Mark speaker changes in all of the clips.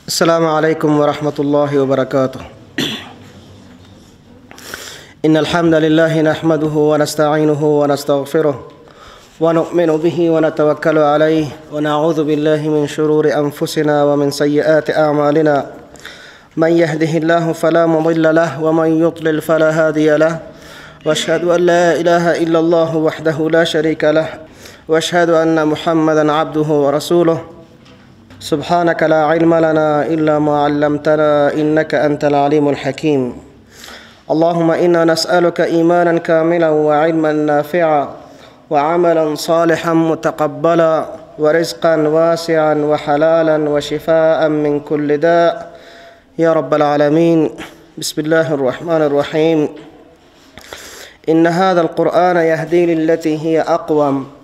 Speaker 1: السلام علیکم ورحمة الله وبرکاته. إن الحمد لله نحمده ونستعينه ونستغفره ونؤمن به ونتوكل عليه ونعوذ بالله من شرور أنفسنا ومن سيئات أعمالنا. من يهده الله فلا مضل له ومن يضلل فلا هادي له، واشهد أن لا إله إلا الله وحده لا شريك له، واشهد أن محمدا عبده ورسوله. سبحانك لا علم لنا إلا ما علمتنا إنك أنت العليم الحكيم. اللهم إنا نسألك إيمانا كاملا وعلما نافعا وعملا صالحا متقبلا ورزقا واسعا وحلالا وشفاء من كل داء يا رب العالمين. بسم الله الرحمن الرحيم. إن هذا القرآن يهدي للتي هي أقوم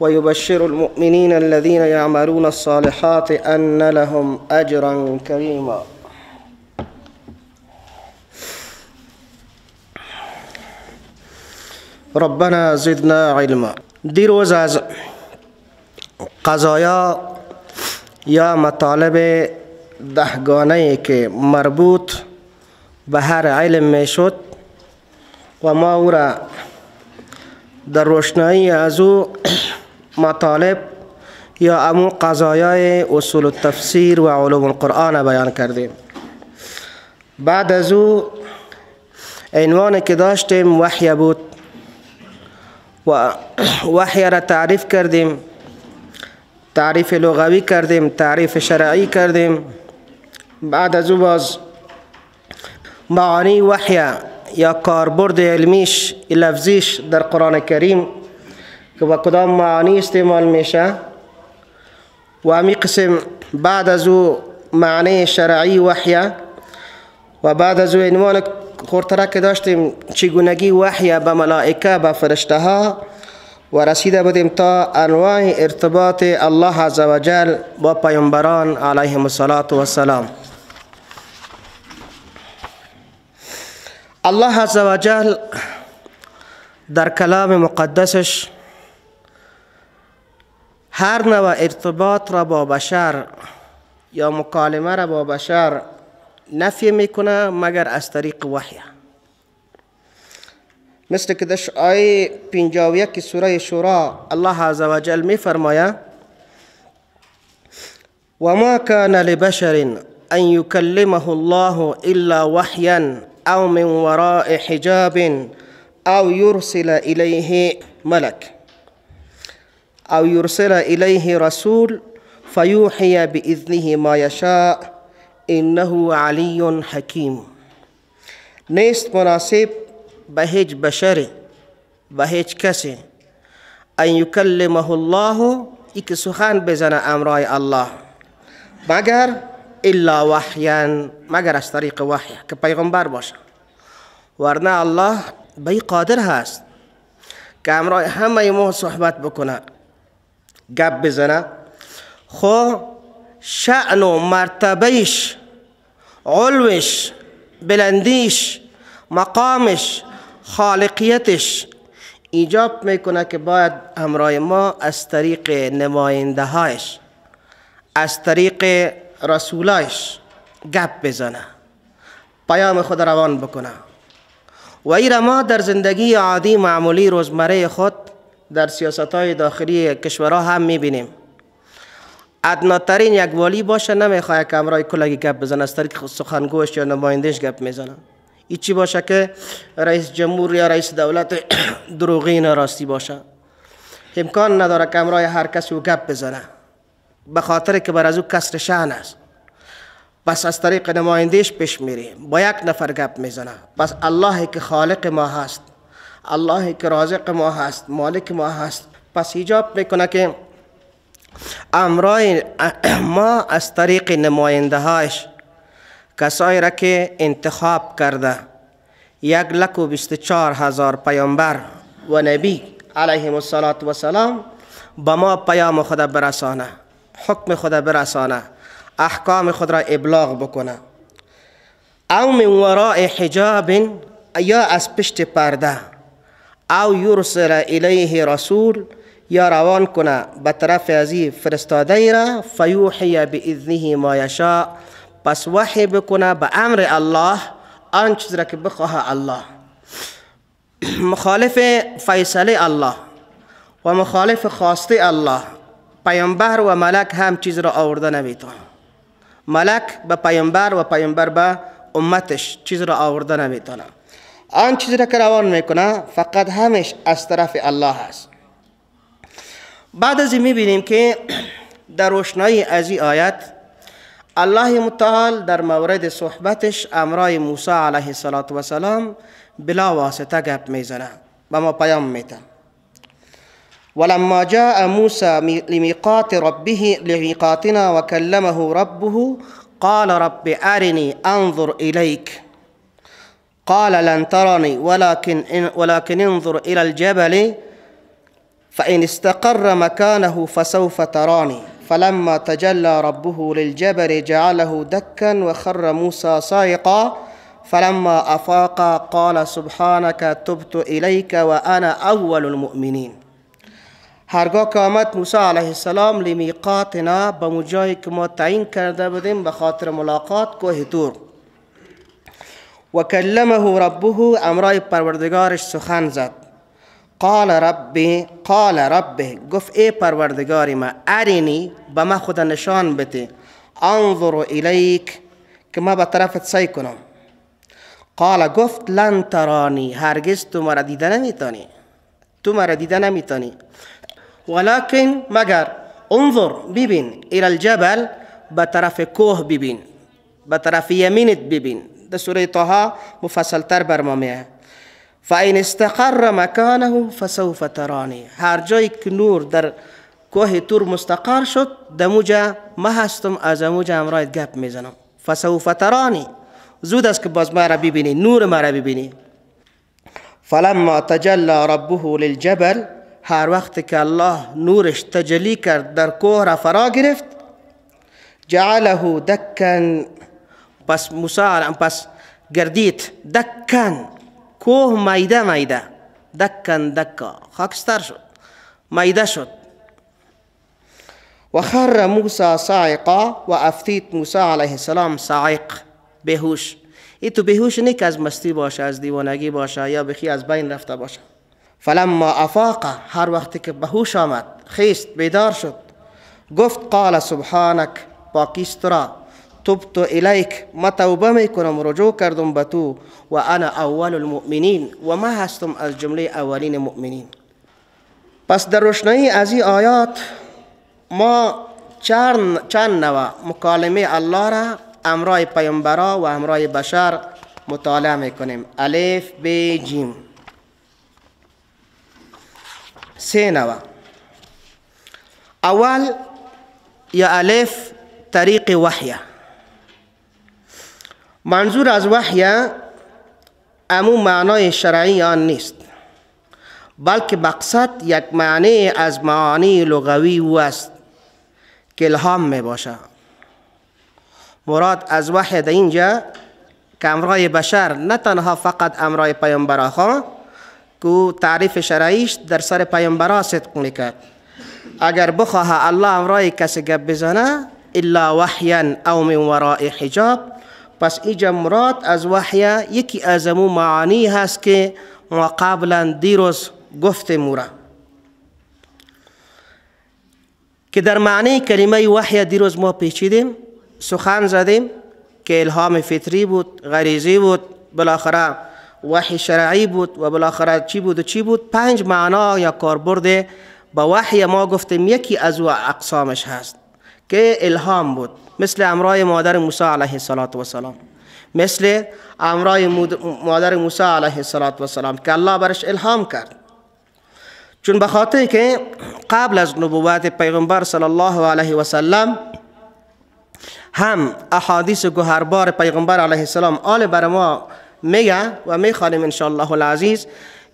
Speaker 1: ويبشر المؤمنين الذين يعملون الصالحات أن لهم أجرا كريما. ربنا زدنا علما. دیروز از قضایا یا مطالب دهگانه که مربوط به هر علم میشد و ما او را در روشنایی از او مطالب یا امو قضایای اصول التفسیر و علوم القرآن بیان کردیم. بعد از او عنوان که داشتیم وحی بود و وحی را تعریف کردیم، تعریف لغوی کردیم، تعریف شرعی کردیم. بعد از او باز معانی وحی یا کاربرد علمیش لفظیش در قرآن کریم که با کدام معانی استعمال میشه و همی قسم بعد از او معنی شرعی وحی و بعد از او عنوان خورتره که داشتیم چگونگی وحی به ملائکه به فرشته ها و رسیده بودیم تا انواع ارتباط الله عزوجل با پیامبران علیهم الصلاة والسلام. الله عزوجل در کلام مقدسش هر نوع ارتباط را با بشر یا مکالمه را با بشر نفی میکنه مگر از طریق وحی. مثل که در آیه 51 سوره شورا الله عزوجل میفرماید وما كان لبشر ان يكلمه الله الا وحیا او من وراء حجاب او يرسل الیه ملک او يرسل الیه رسول فیوحی باذنه ما یشاء انه علی حکیم. نیست مناسب به هیچ بشری به هیچ کسی ان یکلمه الله ای که سخن بزنه امرای الله مگر الا وحیا، مگر از طریق وحی که پیغمبر باشه، ورنه الله به قادر هست که امرای همه ما صحبت بکنه گپ بزنه. خو شأن و مرتبهش، علوش، بلندیش، مقامش، خالقیتش ایجاب میکنه که باید همراه ما از طریق نماینده هایش، از طریق رسولایش گپ بزنه، پیام خود روان بکنه. و ایره ما در زندگی عادی معمولی روزمره خود در سیاست های داخلی کشورها هم میبینیم. ادناترین یک والی باشه نمیخواد که همراه کلگی گپ بزنه، از طریق سخنگوش یا نمایندهش گپ میزنه. چی باشه که رئیس جمهور یا رئیس دولت دروغین راستی باشه، امکان نداره که همراه هر کسی او گپ بزنه، به خاطر که بر از او کسر شأن است. پس از طریق نمایندهش پیش میره، با یک نفر گپ میزنه. پس الله که خالق ما هست، الله که رازق ما هست، مالک ما هست، پس ایجاب میکنه که امرای ما از طریق نماینده هایش، کسایی را که انتخاب کرده 124,000 پیامبر و نبی علیهم الصلاة والسلام با ما پیام خود برسانه، حکم خود برسانه، احکام خود را ابلاغ بکنه. او من وراء حجاب یا از پشت پرده، او یرسل الیه رسول یا روان کنه به طرف ازی فرستاده ای را، فیوحی باذنه ما یشاء، پس وحی بکنه به امر الله آن چیز را که بخواه الله، مخالف فیصله الله و مخالف خواسته الله. پیامبر و ملک هم چیز را آورده نمیتونه. ملک به پیامبر و پیامبر به امتش چیز را آورده نمیتونه. آن چیز را که روان میکنه فقط همش از طرف الله است. بعد از این میبینیم که در روشنایی از این آیت الله متعال در مورد صحبتش امرای موسی علیه السلام بلا واسطه گپ میزنه و ما پیام میده. ولما جاء موسى لميقات ربه لميقاتنا وكلمه ربه قال رب أرني أنظر إليك قال لن ترني ولكن انظر إلى الجبل فإن استقر مكانه فسوف تراني فلما تجلى ربه للجبل جعله دكا وخر موسى صاعقا فلما أفاق قال سبحانك تبت إليك وأنا أول المؤمنين. هرگاه که آمد موسی علیه السلام لمیقاتنا، به جایی که ما تعیین کرده بودیم به خاطر ملاقات، کوه طور، و کلمه ربه، امرای پروردگارش سخن زد. قال ربی، قال ربه، گفت ای پروردگار ما، ارینی، به ما خود نشان بده، انظر الیک، که ما به طرفت سعی کنم. قال، گفت لن ترانی، هرگز تو مرا دیده نمیتونی، تو مرا دیده نمیتونی، ولكن مگر انظر ببین، الى الجبل، به طرف کوه ببین، به طرف یمینت ببین. در سوره طه مفصل تر بر ما میه. فإن استقر مکانه فسوف ترانی، هر جایی که نور در کوه تور مستقر شد، دموجا ما هستم، از اموجا امرایت گپ میزنم. فسوف ترانی، زود است که باز ما را ببینی، نور ما را ببینی. فلما تجلى ربه للجبل، هر وقت که الله نورش تجلی کرد در کوه را فرا گرفت، جعله دکن، پس موسی پس گردید دکن، کوه میده میده، دکن دکا، خاکستر شد، میده شد. و خر موسی صاعقا، و افتید موسی علیه السلام صاعق، بهوش. ای تو بهوش نه که از مستی باشه، از دیوانگی باشه، یا بخی از بین رفته باشه. فلما افاق، هر وقتی که بهوش آمد، خیست، بیدار شد، گفت قال سبحانک، پاکیست را، تبت الیک، ما توبه میکنم، رجوع کردم به تو، و انا اول المؤمنین، و ما هستم از جمله اولین مؤمنین. پس در روشنایی از این آیات ما چند نوع مکالمه الله را امرای پیامبرا و امرای بشر مطالعه میکنیم. الف ب جیم، سه نوع. اول یا الف طریق وحیه. منظور از وحیه امو معنای شرعی آن نیست، بلکه مقصد یک معنی از معانی لغوی او است که الهام می باشه. مراد از وحی در اینجا که امرای بشر، نه تنها فقط امرای پیامبرها، که تعریف شرعیش در سر پیامبرها صدق میکرد. اگر بخواه الله امرای کسی گپ بزنه، الا وحیا او من وراء حجاب، پس اینجا مراد از وحی یکی از امو معانی هست که ما قبلا دیروز گفتیم را، که در معنی کلمه وحی دیروز ما پیچیدیم، سخن زدیم که الهام فطری بود، غریزی بود، بالاخره وحی شرعی بود و بالاخره چی بود و چی بود. 5 معنا یا کاربرد با وحی ما گفتیم، یکی از او اقسامش هست که الهام بود، مثل امرای مادر موسی علیه السلام، مثل امرای مادر موسی علیه السلام که الله برش الهام کرد. چون به خاطر که قبل از نبوت پیغمبر صلی الله علیه و سلم هم احادیث گوهربار پیغمبر علیه السلام آل بر ما میگه و میخوانیم ان شاء الله العزیز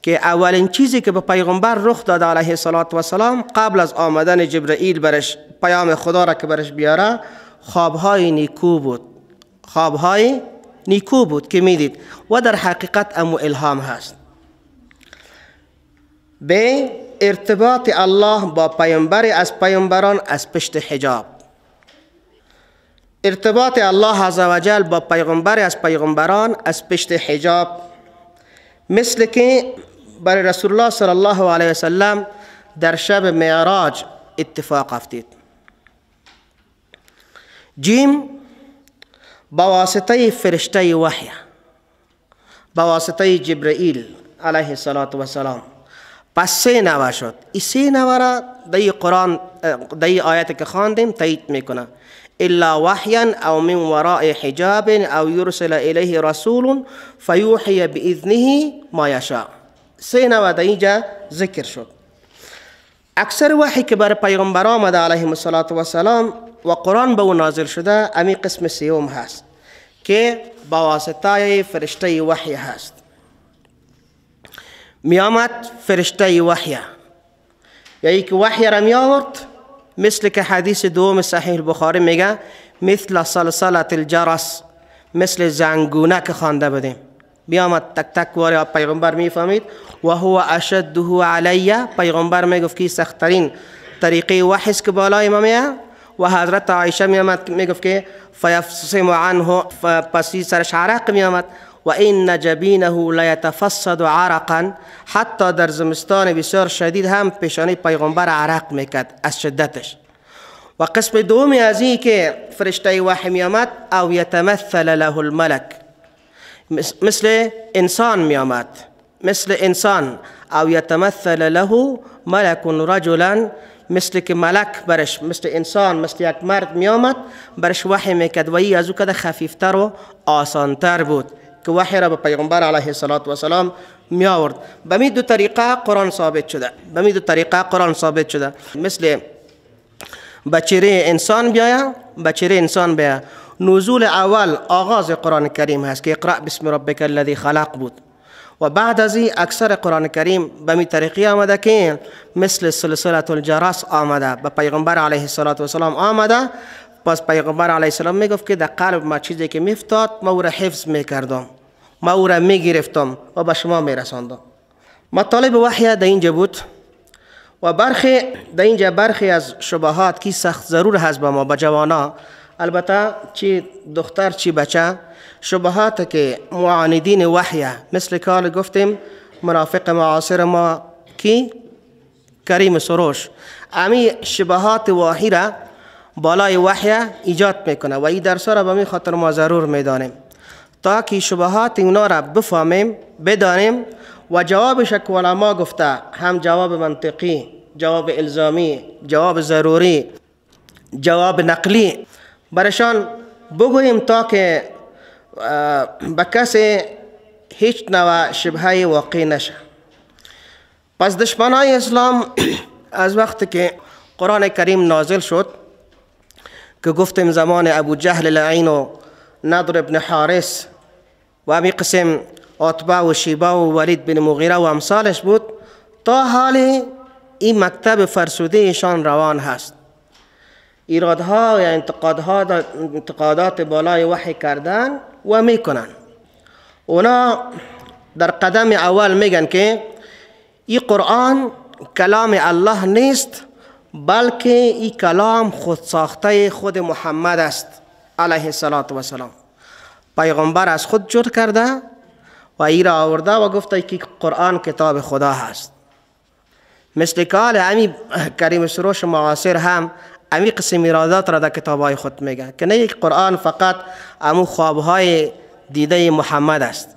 Speaker 1: که اولین چیزی که به پیغمبر رخ داد علیه السلام قبل از آمدن جبرئیل برش پیام خدا را که برش بیاره، خوابهای نیکو بود، خوابهای نیکو بود که میدید و در حقیقت امو الهام هست. به ارتباط الله با پیامبر از پیامبران از پشت حجاب. ارتباط الله عزوجل با پیغمبر از پیغمبران از پشت حجاب، مثل که برای رسول الله صلی الله علیه وسلم در شب معراج اتفاق افتید. جیم، با واسطه فرشته وحی، با واسطه جبرئیل علیه السلام. پس سه نوع شد. این سه نوع را در قرآن در آیت که خواندیم تایید میکنه: الا وحیا او من وراء حجاب او یرسل الیه رسول فیوحی باذنه ما یشاء. سه نوع در اینجا ذکر شد. اکثر وحی که بر پیغمبر آمده علیهم السلام و قرآن به او نازل شده، امی قسم سیوم هست که با واسطه فرشته وحی هست. میامد فرشته وحی، یعنی که وحی را می آورد، مثل که حدیث دوم صحیح البخاری میگه مثل سلسله الجرس، مثل زنگونه که خوانده بودیم، بیامد تک تک واری پیغمبر میفهمید. و هو اشده علی، پیغمبر میگفت که سختترین طریقه وحی است که بالای ما میه. و حضرت عایشه میامد میگفت که فیفصم عنه، پسی سرش عرق میامد. و این جبینه لیتفصد عرقا، حتی در زمستان بسیار شدید هم پیشانی پیغمبر عرق میکرد از شدتش. و قسم دومی از این که فرشته وحی میامد، او یتمثل له الملک، مثل انسان میامد، مثل انسان، او یتمثل له ملک رجلا، مثل که ملک برش، مثل انسان، مثل یک مرد میامد برش وحی میکرد. و این از او کده خفیفتر و آسانتر بود که وحی را به پیغمبر علیه السلام می آورد. به می دو طریقه قرآن ثابت شده، به می دو طریقه قرآن ثابت شده، مثل بچره انسان بیاید، بچره انسان بیاید. نزول اول آغاز قرآن کریم هست که اقرأ بسم ربک الذی خلق بود. و بعد از این اکثر قرآن کریم به می طریقی آمده که مثل سلسله الجرس آمده به پیغمبر علیه السلام آمده. پس پیغمبر علیه السلام میگفت که در قلب ما چیزی که میفتاد ما او را حفظ میکردم، ما او را میگرفتم و به شما میرساندم. مطالب وحی در اینجا بود. و برخی در اینجا برخی از شبهات که سخت ضرور هست به ما، به جوانا، البته چی دختر چی بچه، شبهات که معاندین وحی، مثل که گفتیم منافق معاصر ما کی کریم سروش، امی شبهات وحی را بالای وحی ایجاد میکنه. و این درس را به می خاطر ما ضرور میدانیم تا که شبهات اونا را بفهمیم، بدانیم و جوابش که علما گفته، هم جواب منطقی، جواب الزامی، جواب ضروری، جواب نقلی برشان بگوییم تا که به کسی هیچ نوع شبهه واقع نشه. پس دشمنای اسلام از وقتی که قرآن کریم نازل شد که گفتیم زمان ابو جهل لعین و نضر بن حارث و همی قسم عتبه و شیبه و ولید بن مغیره و امثالش بود، تا حال این مکتب فرسوده ایشان روان هست. ایرادها یا انتقادات بالای وحی کردن و میکنن. اونا در قدم اول میگن که این قرآن کلام الله نیست، بلکه این کلام خود ساخته خود محمد است علیه السلام. پیغمبر از خود جور کرده و ای را آورده و گفته که قرآن کتاب خدا هست. مثل که امی کریم سروش معاصر هم امی قسم ایرادات را در کتابهای خود میگه که نه یک قرآن فقط امو خوابهای دیده محمد است،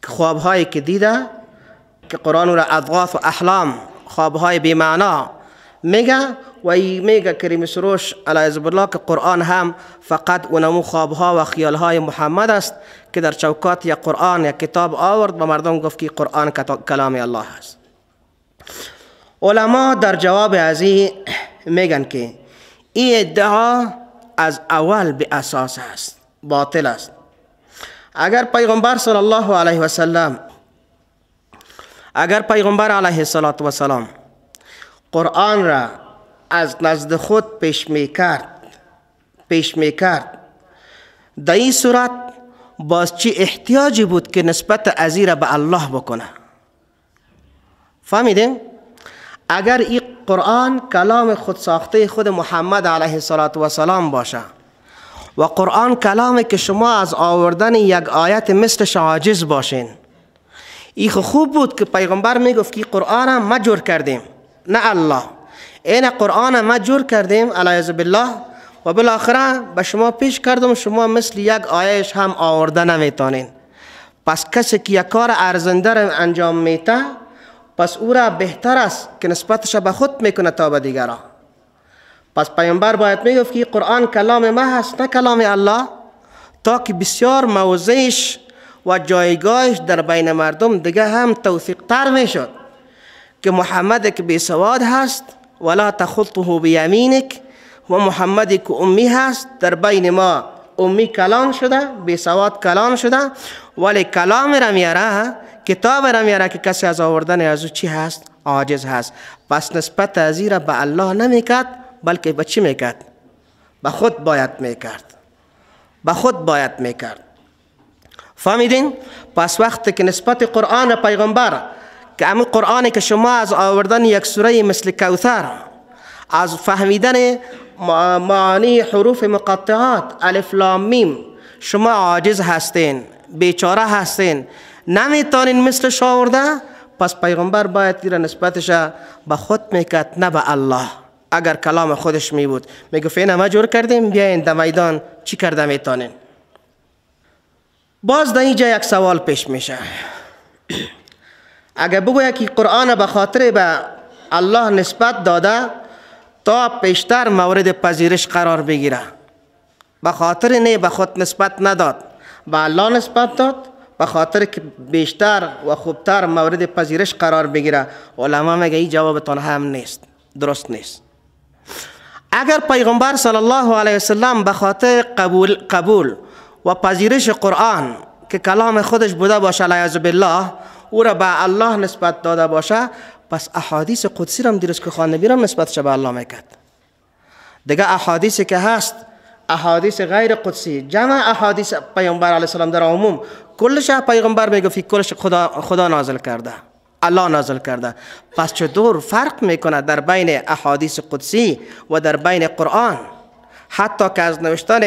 Speaker 1: خوابهایی که دیده که قرآن را اضغاث و احلام، خوابهای بی‌معنا میگه. و میگه کریم سروش علیه بالله که قرآن هم فقط اونمو خوابها و خیالهای محمد است که در چوکات یا قرآن یا کتاب آورد و مردم گفت که قرآن کلام الله است. علما در جواب از این میگن که این ادعا از اول به اساس است، باطل است. اگر پیغمبر صلی الله علیه و سلم، اگر پیغمبر علیه السلام قرآن را از نزد خود پیش میکرد، در این صورت باز چی احتیاجی بود که نسبت ازی را به الله بکنه؟ فهمیدیم؟ اگر این قرآن کلام خود ساخته خود محمد علیه السلام باشه و قرآن کلامی که شما از آوردن یک آیت مثلش عاجز باشین. ای خوب بود که پیغمبر میگفت که قرآن ما جور کردیم نه الله، این قرآن ما جور کردیم علیه بالله و بالاخره به شما پیش کردم، شما مثل یک آیهش هم آورده نمیتونین. پس کسی که یک کار ارزنده را انجام میته پس او را بهتر است که نسبتش به خود میکنه تا به دیگران. پس پیامبر باید میگفت که قرآن کلام ما هست نه کلام الله، تا که بسیار موضعش و جایگاهش در بین مردم دیگه هم توثیق تر میشد که محمد که بی سواد هست ولا تخطه بیمینک، و محمد که امی هست در بین ما امی کلان شده، بی سواد کلان شده، ولی کلام را میاره، کتاب را میاره که کسی از آوردن از او چی هست؟ عاجز هست. پس نسبت از را به الله نمیکرد بلکه به چی میکرد؟ به خود باید میکرد، به خود باید میکرد. فهمیدین؟ پس وقتی که نسبت قرآن پیغمبر که همون قرآنی که شما از آوردن یک سوره مثل کوثر، از فهمیدن معانی حروف مقطعات الف لام میم شما عاجز هستین، بیچاره هستین، نمیتونین مثلش آورده، پس پیغمبر باید را نسبتش به خود میکرد نه به الله. اگر کلام خودش می بود میگفت اینه ما جور کردیم، بیاین در میدان چی کرده میتونین. باز در اینجا یک سوال پیش میشه، اگر بگوید که قرآن به خاطر به الله نسبت داده تا پیشتر مورد پذیرش قرار بگیره، به خاطر نه به خود نسبت نداد، به الله نسبت داد به خاطر که بیشتر و خوبتر مورد پذیرش قرار بگیره، علما میگه این جوابتان هم نیست، درست نیست. اگر پیغمبر صلی الله علیه وسلم به خاطر قبول و پذیرش قرآن که کلام خودش بوده باشه علیه بالله او را به الله نسبت داده باشه، پس احادیث قدسی را هم دیروز که خوانده بیرم نسبتش به الله میکرد. دیگه احادیثی که هست احادیث غیر قدسی، جمع احادیث پیغمبر علیه السلام در عموم کلش پیغمبر میگفت کلش خدا نازل کرده، الله نازل کرده. پس چطور فرق میکنه در بین احادیث قدسی و در بین قرآن؟ حتی که از نوشتن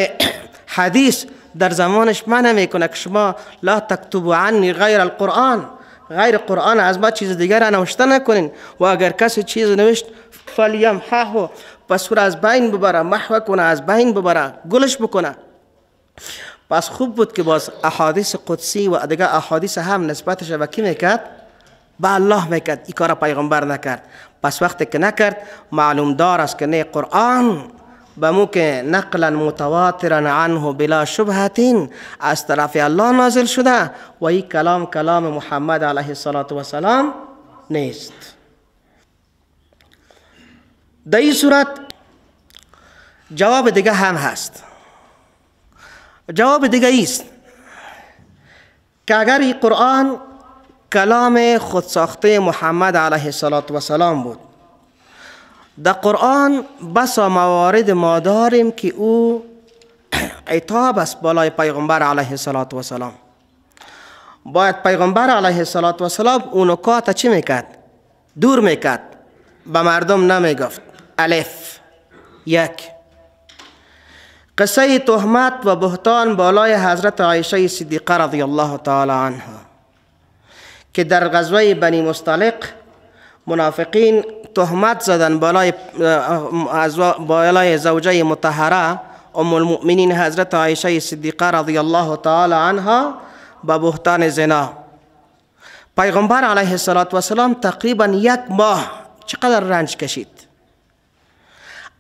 Speaker 1: حدیث در زمانش منع میکنه که شما لا تکتبوا عنی غیر القرآن، غیر قرآن از ما چیز دیگر نوشته نکنین، و اگر کسی چیز نوشت فلیمحه، پس او را از بین ببره، محو کنه، از بین ببره، گلش بکنه. پس خوب بود که باز احادیث قدسی و دیگه احادیث هم نسبتش به کی میکرد؟ به الله میکرد. این کار پیغمبر نکرد. پس وقتی که نکرد معلوم دار است که نه قرآن به مو که نقلا متواترا عنه بلا شبهة از طرف الله نازل شده و این کلام کلام محمد علیه الصلاة والسلام نیست. در این صورت جواب دیگه هم هست. جواب دیگه ایست که اگر این قرآن کلام خودساخته محمد علیه الصلاة والسلام بود، در قرآن بسا موارد ما داریم که او عتاب است بالای پیغمبر علیه الصلاة والسلام. باید پیغمبر علیه الصلاة والسلام اون نکات چی میکرد؟ دور میکرد، به مردم نمیگفت. الف، یک، قصه تهمت و بهتان بالای حضرت عایشه صدیقه رضی الله تعالی عنها که در غزوه بنی مصطلق منافقین تهمت زدن بالای زوجه مطهره ام المؤمنین حضرت عایشه صدیقه رضی الله تعالی عنها با بهتان زنا. پیغمبر علیه الصلاة والسلام تقریبا یک ماه چقدر رنج کشید.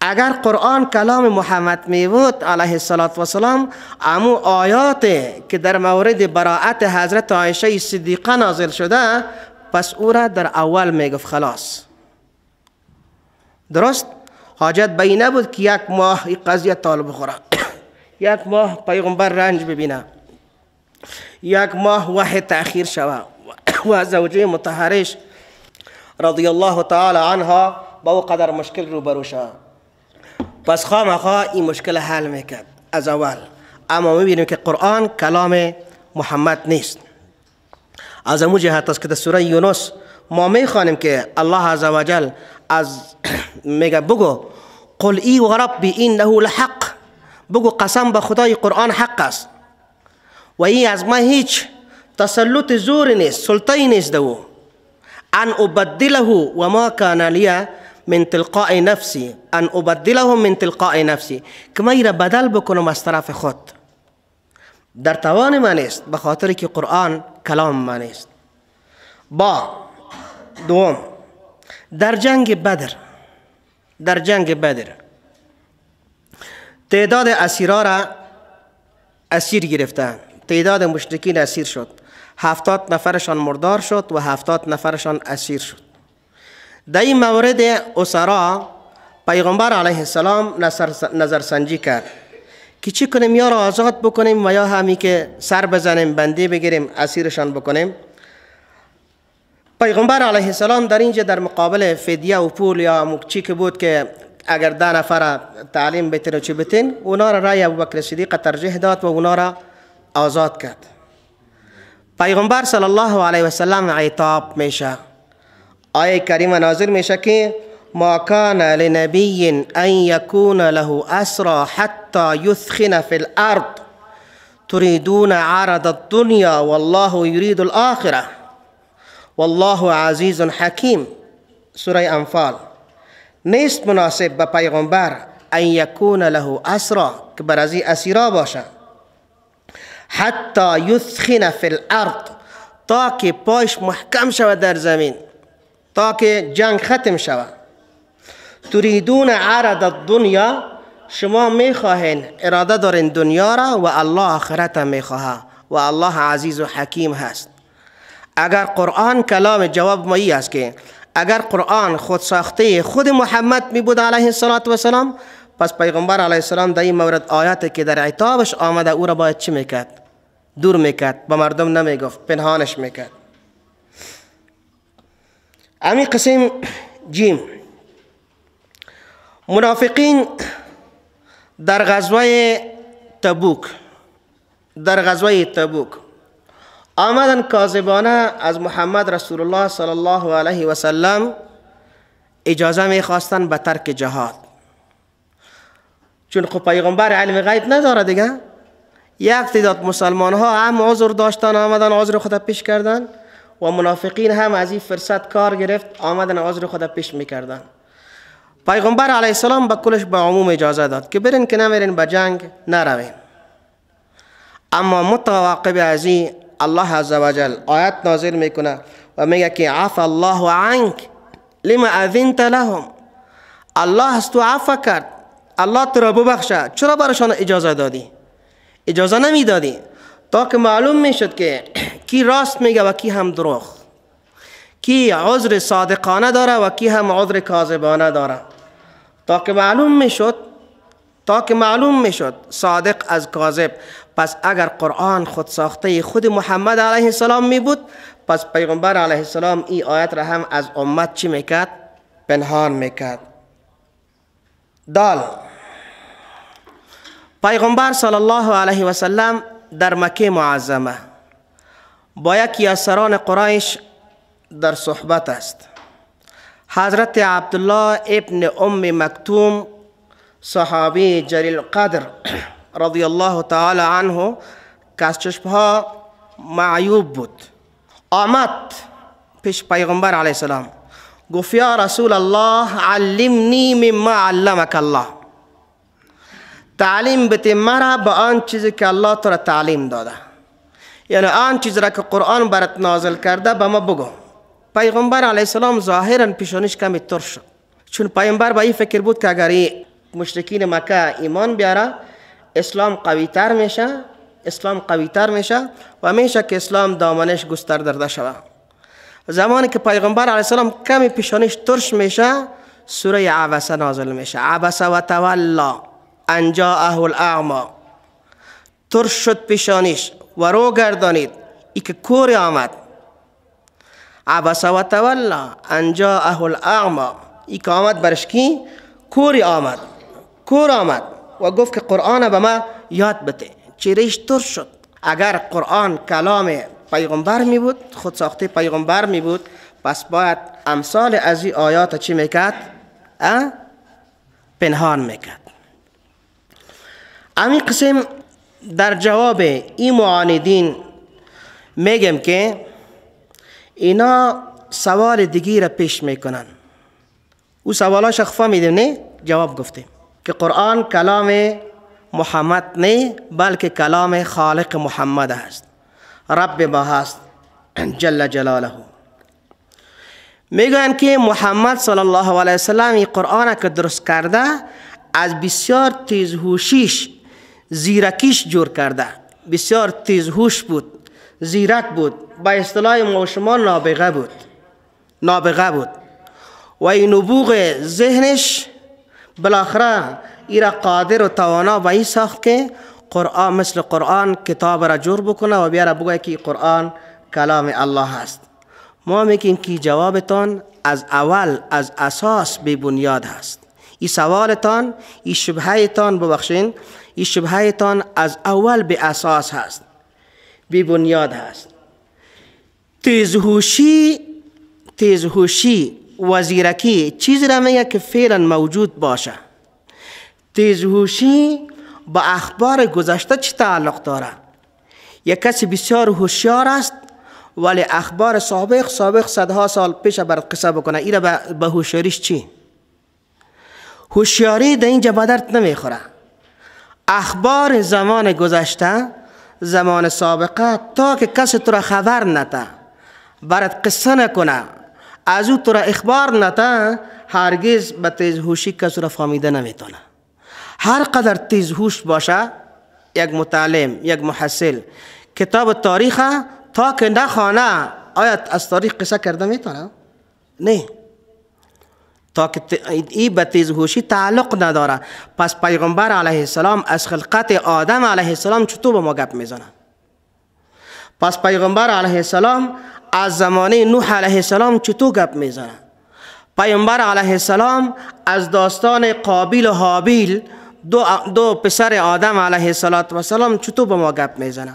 Speaker 1: اگر قرآن کلام محمد می بود علیه الصلاة والسلام، امو آیات که در مورد براعت حضرت عایشه صدیقه نازل شده پس او را در اول می گفت خلاص. درست؟ حاجت به این نبود که یک ماه این قضیه طالب بخوره، یک ماه پیغمبر رنج ببینه، یک ماه وحی تأخیر شوه و زوجه مطهرش رضی الله تعالی عنها با او قدر مشکل روبرو شوه. پس خامخا این مشکل حل میکرد از اول. اما میبینیم که قرآن کلام محمد نیست. از امو جهت است که در سوره یونس ما میخوانیم که الله عزوجل از میگه بگو قل ای و ربی انه لحق، بگو قسم به خدای قرآن حق است و این از ما هیچ تسلط زور نیست، سلطه نیست دو. ان ابدله و ما کان لی من تلقاء نفسی، ان ابدله من تلقاء نفسی، که من را بدل بکنم از طرف خود، در توان من نیست، به خاطر که قرآن کلام من نیست. با دوم، در جنگ بدر، در جنگ بدر تعداد اسیرا را اسیر گرفتن، تعداد مشرکین اسیر شد، 70 نفرشان مردار شد و 70 نفرشان اسیر شد. در این مورد اسرا پیغمبر علیه السلام نظرسنجی کرد که چی کنیم، یا را آزاد بکنیم و یا همی که سر بزنیم، بندی بگیریم، اسیرشان بکنیم. پیغمبر علیه السلام در اینجا در مقابل فدیه و پول یا چی که بود که اگر 10 نفر تعلیم بتین و چی بتین، اونا را رای ابوبکر صدیق ترجیح داد و اونا را آزاد کرد. پیغمبر صلی الله علیه و سلم عتاب میشه، آیه کریمه نازل میشه که ما کان لنبی ان یکون له اسرى حتی یثخن فی الارض تريدون عرض الدنیا والله یرید الاخره والله عزیز حکیم. سوره انفال. نیست مناسب به پیغمبر ان یکون له اسرى که بر از اسیرا باشه، حتی یثخن فی الارض، تا که پایش محکم شود در زمین، تا که جنگ ختم شود. تریدون عرض الدنیا، شما میخواهین، اراده دارین دنیا را و الله آخرت میخواه و الله عزیز و حکیم هست. اگر قرآن کلام، جواب مایی است که اگر قرآن خود ساخته خود محمد می بود علیه الصلاة والسلام، پس پیغمبر علیه السلام در این مورد آیات که در عتابش آمده او را باید چی میکرد؟ دور میکرد، به مردم نمیگفت، پنهانش میکرد. امی قسم جیم، منافقین در غزوه تبوک، در غزوه تبوک آمدن کاذبانه از محمد رسول الله صلی الله علیه و سلم اجازه میخواستن به ترک جهاد، چون خب پیغمبر علم غیب نداره دیگه. یک تعداد مسلمان ها هم عذر داشتن، آمدن عذر خود پیش کردن و منافقین هم از این فرصت کار گرفت، آمدن عذر خود پیش میکردن. پیغمبر علیه السلام به کلش به عموم اجازه داد که برین که نمیرین به جنگ نروین. اما متعاقب از این الله عزوجل آیت نازل میکنه و میگه که عفا الله عنک لما اذنت لهم، الله از تو عفو کرد، الله تو را ببخشه، چرا برشان اجازه دادی؟ اجازه نمیدادی تا که معلوم میشد که کی راست میگه و کی هم دروغ، کی عذر صادقانه داره و کی هم عذر کاذبانه داره، تا که معلوم میشد، تا که معلوم میشد صادق از کاذب. پس اگر قرآن خود ساخته خود محمد علیه السلام می بود، پس پیغمبر علیه السلام این آیت را هم از امت چی میکرد؟ پنهان میکرد. دال، پیغمبر صلی الله علیه و سلم در مکه معظمه با یکی از سران قریش در صحبت است. حضرت عبدالله ابن ام مکتوم صحابی جلیل قدر رضی الله تعالی عنه که از چشمها معیوب بود، آمد پیش پیغمبر علیه السلام، گفت یا رسول الله علمنی مما علمک الله، تعلیم بده مرا به آن چیزی که الله تو را تعلیم داده، یعنی آن چیز را که قرآن برات نازل کرده به ما بگو. پیغمبر علیه السلام ظاهرا پیشانیش کمی ترش شد، چون پیغمبر به این فکر بود که اگر مشرکین مکه ایمان بیاره اسلام قوی تر میشه، اسلام قوی تر میشه و میشه که اسلام دامنش گسترده شود. زمانی که پیغمبر علیه السلام کمی پیشانیش ترش میشه، سوره عبسه نازل میشه، عبس و تولا ان جاءه الاعمی، ترش شد پیشانیش و رو گردانید ای که کور آمد. عبس و تولا ان جاءه الاعمی، ای که آمد برش کی؟ کوری آمد، کور آمد و گفت که قرآن به ما یاد بده. چهرهش ترش شد. اگر قرآن کلام پیغمبر می بود، خود ساخته پیغمبر می بود، پس باید امثال از این آیات چی میکرد؟ پنهان میکرد. همین قسم در جواب این معاندین میگم که اینا سوال دیگی را پیش میکنن. او سوالاش فهمیدیم نه؟ جواب گفتیم که قرآن کلام محمد نه، بلکه کلام خالق محمد است، رب ما هست جل جلاله. میگن که محمد صلی الله علیه وسلم این قرآن که درست کرده از بسیار تیزهوشیش، زیرکیش جور کرده. بسیار تیزهوش بود، زیرک بود، با اصطلاح ما شما نابغه بود، نابغه بود. و این نبوغ ذهنش بالاخره ایرا قادر و توانا به این ساخت که قرآن مثل قرآن کتاب را جور بکنه و بیاره بگه که قرآن کلام الله است. ما میگیم که جوابتان از اول از اساس بی بنیاد هست. این سوالتان، این شبههتان، ببخشین، این شبههتان از اول به اساس هست، بی بنیاد هست. تیزهوشی و زیرکی چیزی را میگه که فعلا موجود باشه. تیزهوشی با اخبار گذشته چی تعلق داره؟ یک کسی بسیار هوشیار است ولی اخبار سابق صدها سال پیش برات قصه بکنه، ایره به هوشیاریش چی؟ هوشیاری در اینجا به درد نمیخوره. اخبار زمان گذشته، زمان سابقه، تا که کسی تو را خبر نده، برات قصه نکنه، از او تو را اخبار نده، هرگز به تیزهوشی کسی را فهمیده نمیتونه. هر قدر تیزهوش باشه یک متعلم، یک محصل، کتاب تاریخ تا که نخوانه آیا از تاریخ قصه کرده میتونه؟ نه، تا که ای به تیزهوشی تعلق نداره. پس پیغمبر علیه السلام از خلقت آدم علیه السلام چطور به ما گپ میزنه؟ پس پیغمبر علیه السلام از زمانه نوح علیه السلام چطور گپ میزنه؟ پیغمبر علیه السلام از داستان قابیل و هابیل، دو پسر آدم علیه السلام چطور به ما گپ میزنه؟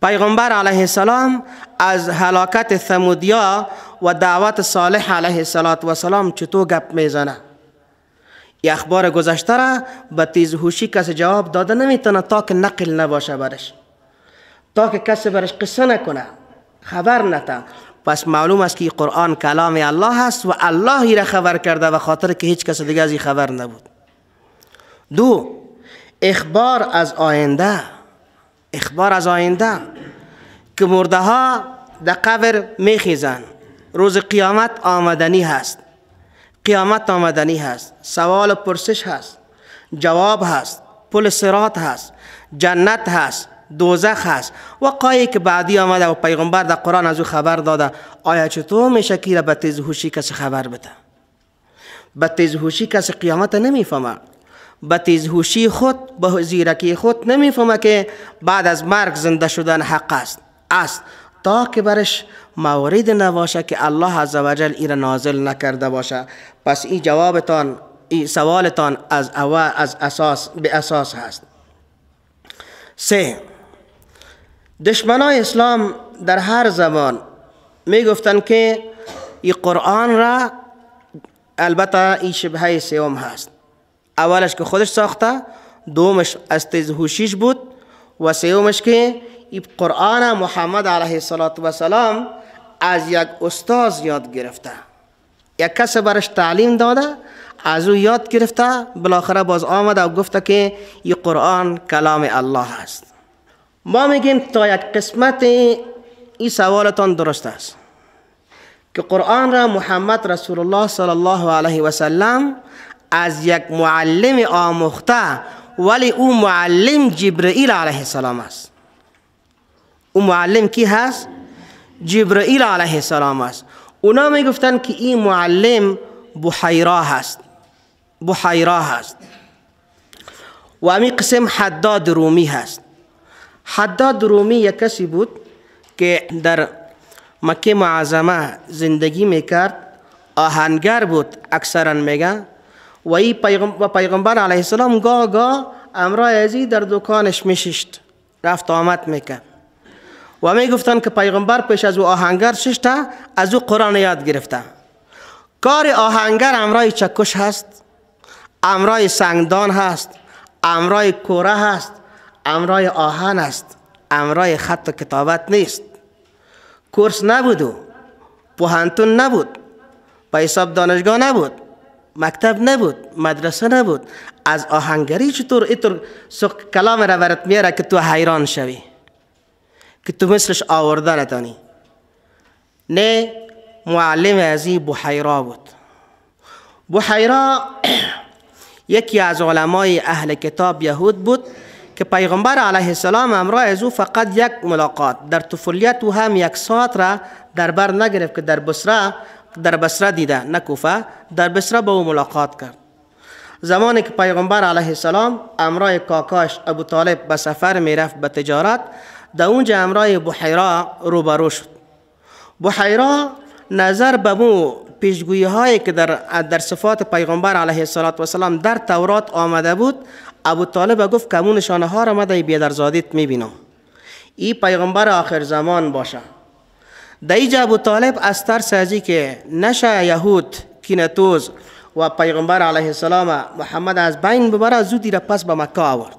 Speaker 1: پیغمبر علیه السلام از هلاکت ثمودیا و دعوت صالح علیه السلام چطور گپ میزنه؟ ای اخبار گذشته را به تیزهوشی کسی جواب داده نمیتونه تا که نقل نباشه برش، تا که کسی برش قصه نکنه، خبر نده. پس معلوم است که قرآن کلام الله است و الله را خبر کرده و خاطر که هیچ کس دیگه از این خبر نبود. دو، اخبار از آینده. اخبار از آینده که مرده ها در قبر میخیزن، روز قیامت آمدنی هست، قیامت آمدنی هست، سوال و پرسش هست، جواب هست، پل صراط هست، جنت هست، دوزخ هست. وقایعی که بعدی آمده و پیغمبر در قرآن از او خبر داده، آیا چطور میشه که به تیزهوشی کسی خبر بده؟ به تیزهوشی کسی قیامت نمیفهمه، به تیزهوشی خود، به زیرکی خود نمیفهمه که بعد از مرگ زنده شدن حق است، تا که برش مورد نباشه که الله عزوجل ای را نازل نکرده باشه. پس این جوابتان، این سوالتان از اول، از اساس به اساس هست. سه، دشمنای اسلام در هر زمان میگفتن که این قرآن را، البته این شبهه سوم هست، اولش که خودش ساخته، دومش از تیزهوشیش بود، و سومش که این قرآن محمد علیه السلام از یک استاد یاد گرفته، یک کس برش تعلیم داده، از او یاد گرفته، بالاخره باز آمده و گفته که این قرآن کلام الله است. ما میگیم تا یک قسمت این سوالتان درست است که قرآن را محمد رسول الله صلی الله علیه و سلم از یک معلم آموخته، ولی او معلم جبرئیل علیه السلام است. او معلم کی هست؟ جبرئیل علیه السلام است. اونا میگفتن که این معلم بحیرا هست، بحیرا هست، و همین قسم حداد رومی هست. حداد رومی یک کسی بود که در مکه معظمه زندگی میکرد، آهنگر بود اکثرا میگن، و این پیغمبر علیه السلام گاه گاه امرای ازی در دکانش میششت، رفت آمد میکرد، و میگفتن که پیغمبر پیش از او آهنگر ششته، از او قرآن یاد گرفته. کار آهنگر امرای چکش هست، امرای سنگدان هست، امرای کوره هست، امرای آهن است، امرای خط و کتابت نیست. کورس نبود و پوهنتون نبود، به حساب دانشگاه نبود، مکتب نبود، مدرسه نبود. از آهنگری چطور اینطور کلام را برات میاره که تو حیران شوی، که تو مثلش آورده نتانی. نه، معلم ازی بحیرا بود. بحیرا یکی از علمای اهل کتاب یهود بود که پیغمبر علیه السلام امرای از او فقط یک ملاقات در طفولیت او هم یک ساعت را در بر نگرفت که در بصره دیده، نه کوفه، در بصره با او ملاقات کرد. زمانی که پیغمبر علیه السلام امرای کاکاش ابو طالب به سفر میرفت به تجارت، در اونجا امرای بحیرا روبرو شد. بحیرا نظر به مو پیشگویی هایی که در صفات پیغمبر علیه السلام در تورات آمده بود، ابو طالب گفت که امون نشانه ها را ما در بیادرزادیت میبینم، ای پیغمبر آخر زمان باشه. در اینجا ابو طالب از ترس ازی که نشه یهود کینتوز و پیغمبر علیه السلام محمد از بین ببره، زودی را پس به مکه آورد.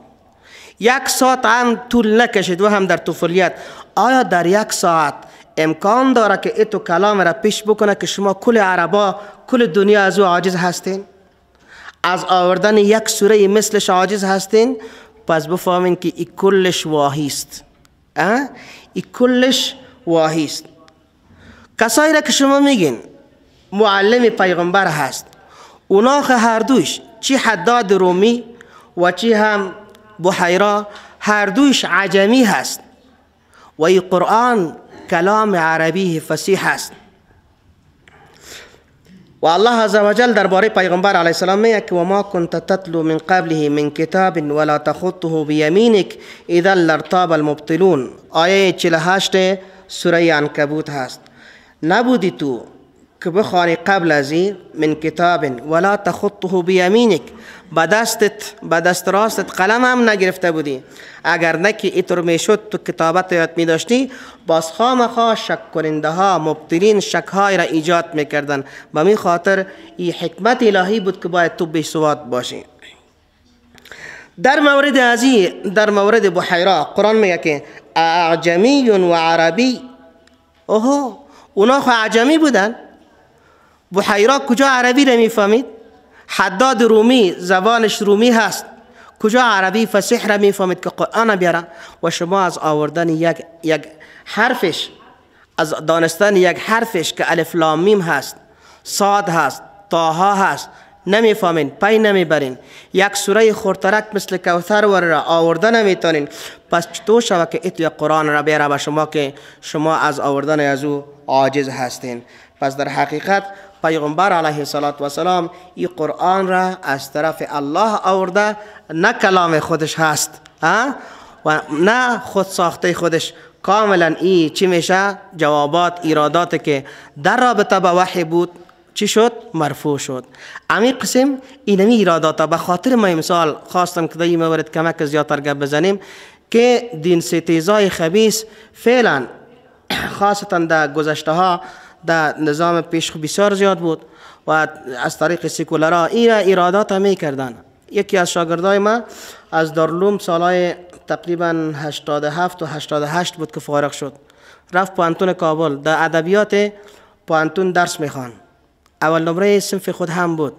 Speaker 1: یک ساعت هم طول نکشید و هم در طفولیت. آیا در یک ساعت امکان داره که ایتو کلام را پیش بکنه که شما کل عربا کل دنیا از او عاجز هستین؟ از آوردن یک سوره مثلش عاجز هستین؟ پس بفهمین که ای کلش واهی است. ای کلش واهی است. کسایی را که شما میگین معلم پیغمبر هست، اونا هر دوش، چی حداد رومی و چی هم بحیرا، هر دوش عجمی هست و ای قرآن کلام عربی فصیح است. و الله عز وجل درباره پیغمبر علیه السلام میگه که و ما كنت تتلو من قبله من کتاب ولا تخطه بیمینک اذا لارتاب المبطلون. آیه 48 سوره عنکبوت هست. نبودی تو که بخوانی قبل از این من کتاب ولا تخطه بیمینک، به دست راستت قلم هم نگرفته بودی، اگر نه که اینطور میشد تو کتابت یاد میداشتی، باز خامخا شک کننده ها مبتلین شک های را ایجاد میکردن. به می خاطر این حکمت الهی بود که باید تو بیسواد باشی. در مورد ازی، در مورد بحیرا قرآن میگه که اعجمی و عربی. اوه، اونا خو عجمی بودن. بحیرا کجا عربی را میفهمید؟ حداد رومی زبانش رومی هست، کجا عربی فصیح را میفهمید که قرآن بیاره؟ و شما از آوردن یک حرفش، از دانستن یک حرفش که الف لام میم هست، صاد هست، طاها هست، نمیفهمین، پی نمیبرین. یک سوره خورترک مثل کوثر را آورده نمیتونین. پس چطور شوه که ایت یک قرآن را بیاره به شما که شما از آوردن از او عاجز هستین؟ پس در حقیقت پیغمبر علیه السلام این قرآن را از طرف الله آورده، نه کلام خودش هست و نه خود ساخته خودش. کاملا این چی میشه؟ جوابات ایرادات که در رابطه با وحی بود چی شد؟ مرفوع شد. امی قسم اینمی ایرادات به خاطر ما امسال خواستم که در این مورد کمک زیادتر گپ بزنیم که دین ستیزای خبیث فعلا خاصتا در گذشته ها در نظام پیش بسیار زیاد بود و از طریق سیکولرها این ایرادات هم میکردن. یکی از شاگردای ما از دارالعلوم سالهای تقریبا 87 و 88 بود که فارغ شد، رفت پوهنتون کابل، در ادبیات پوهنتون درس میخوان، اول نمره صنف خود هم بود.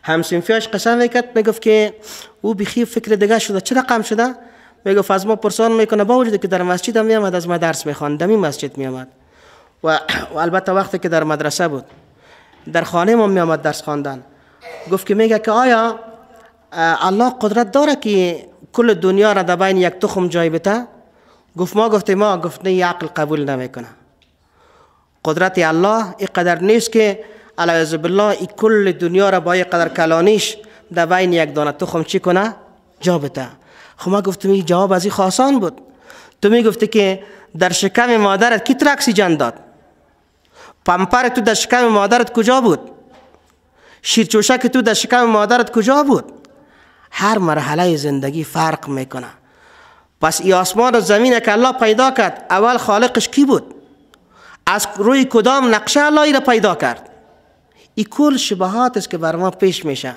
Speaker 1: هم صنفیاش قسم میکرد، میگفت که او بیخی فکر دیگه شده. چه رقم شده؟ میگفت از ما پرسان میکنه، با وجود که در مسجد هم میامد از ما درس میخوان، دمی مسجد میامد و البته وقتی که در مدرسه بود در خانه ما میامد درس خواندن. گفت که میگه که آیا الله قدرت داره که کل دنیا را در بین یک تخم جای بده؟ گفت ما گفتیم ما، گفت نه، عقل قبول نمیکنه. قدرت الله اینقدر نیست که علیه بالله ای کل دنیا را با قدر کلانیش در بین یک دانه تخم چی کنه؟ جا بده. خب ما گفتم این جواب از این خاصان بود. تو میگفتی که در شکم مادرت کی تر اکسیژن داد؟ پمپر تو در شکم مادرت کجا بود؟ شیرچوشک تو در شکم مادرت کجا بود؟ هر مرحله زندگی فرق میکنه. پس ای آسمان و زمین که الله پیدا کرد، اول خالقش کی بود؟ از روی کدام نقشه الله ای را پیدا کرد؟ ای کل شبهات است که بر ما پیش میشه.